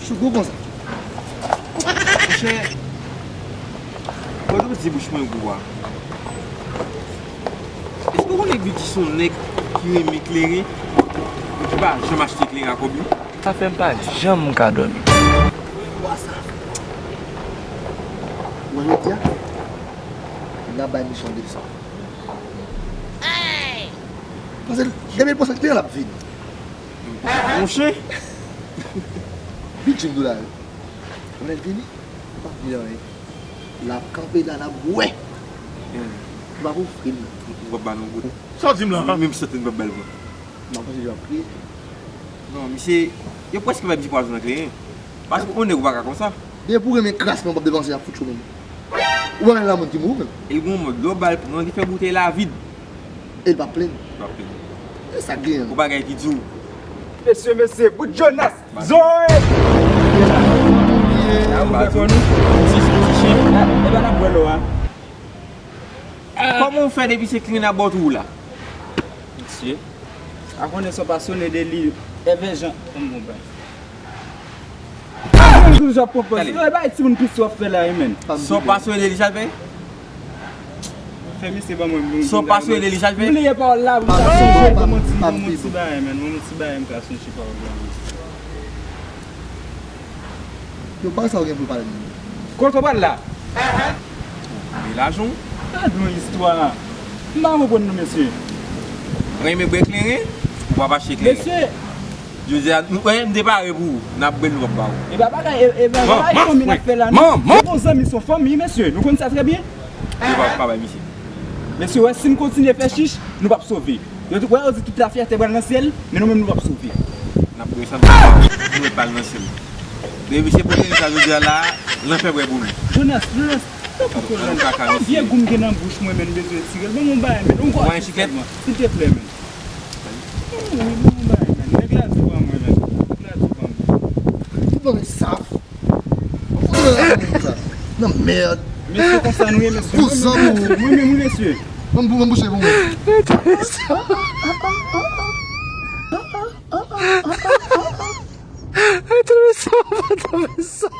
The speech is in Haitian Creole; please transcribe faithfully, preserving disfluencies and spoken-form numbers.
Sou gou konsa. Monchè, mwen te di bouch mwen gou a. Èske w konnen Gucci se yon nèg ki renmen kleren, men ki pa janm achte kleren a kòb li? Sa fè m pa janm ka dòmi. Wa sa. Mwen jodi a, n a bay misyon de san. Paske depi l panse kleren l ap vini. Monchè. Bidjim dou la. Lè l vini, ou p ap di anyen. L ap kanpe la, n ap bwè. Ou p ap ofri l. Ou p ap ba nou goute. Sa w di m la? Menm sante n p ap ba l vre. M ap panse jan ap kriye. Non, misye, yo prèske pa di pwazon nan kleren. Paske yon nèg ou pa ka konsa. Depi w renmen kras men w p ap depanse, y ap fout cho menm. Ou pa renmen lanmou ki mouri menm. E l gon mòd, lè w ba l pran, li fè boutèy la vid. E l p ap plenn. L p ap plenn. E sa k genyen. Ou bagay ki di w. Mesye, mesye, bout Jonas. Zoe! Sa ou fè kò nou? Ti chen, ti chen. E pa n ap bwè lò a. Kòman w fè depi se kleren n ap ba w tou la? Mesye, a konnen sa w pa sone de li, èvè jan, kòm bon bay. Mwen toujou ap pran pòz. Tande. Yo, e bay timoun pis w ap fè la, wi, menn. Sa w pa sone de li, sa l fè? Fè misye ban mwen, mwen, Sa w pa sone de li, sa l fè? Bliye pawòl la, wi, sa sonje, ban mwen ti, ban mwen ti bagay, menn. Ban mwen ti bagay, m ka sonje pawòl la, wi. Yo, pa sa w gen pou pale de li. Kote w pral la? Melajon. Gad yon istwa. M pa konprann non, mesye. Renmen bwè kleren, ou p ap achte kleren. Mesye. Jodi a, nou, wè, m te pare pou ou. N ap bwè l, nou p ap ba ou. E pa bagay, e, e pa bagay fanmi n ap fè la, non. Se bon zanmi, se yon fanmi, mesye. Nou konn sa trè byen. Yo pa, pa bay misye. Mesye, wè, si n kontinye fè chich, nou p ap sove. Yo, wè, yo di tout lafyète pral nan syèl, men nou menm nou p ap sove. N ap bwè sa, nou mèt pa al nan syèl. Depi se pou kleren sa jodi a la, lanfè prè pou nou. Jonas, Jonas, tankou kolòn. Yon vye gou m gen nan bouch mwen, men m bezwen tire l. Ban m yon bagay, men yon gòj sèlman. Silteplè, men. Wi, wi, ban m yon bagay, men. Nèg la di pa mwen, men. Nèg la di pa mwen. Ki ban m saf? Ou fout mwen nan mèd. Nan mèd. Mesye konsa nou ye, mesye. Vouzan pou ou. Mwen menm, wi, mesye. Ban m, ban m bouche pou mwen. Mwen twouve sa, mwen twouve sa.